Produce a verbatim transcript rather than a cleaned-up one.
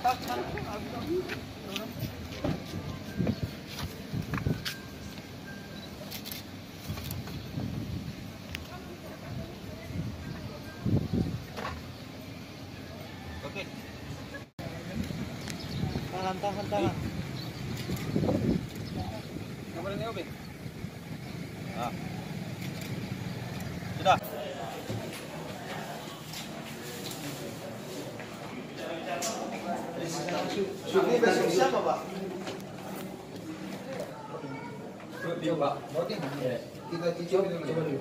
Oke. Tahan, tahan, tahan. Kabarnya, Obe? Ah. Sudah. Suku besok siapa, Pak? Coba. Oke. Kita cicip dulu. Coba dulu.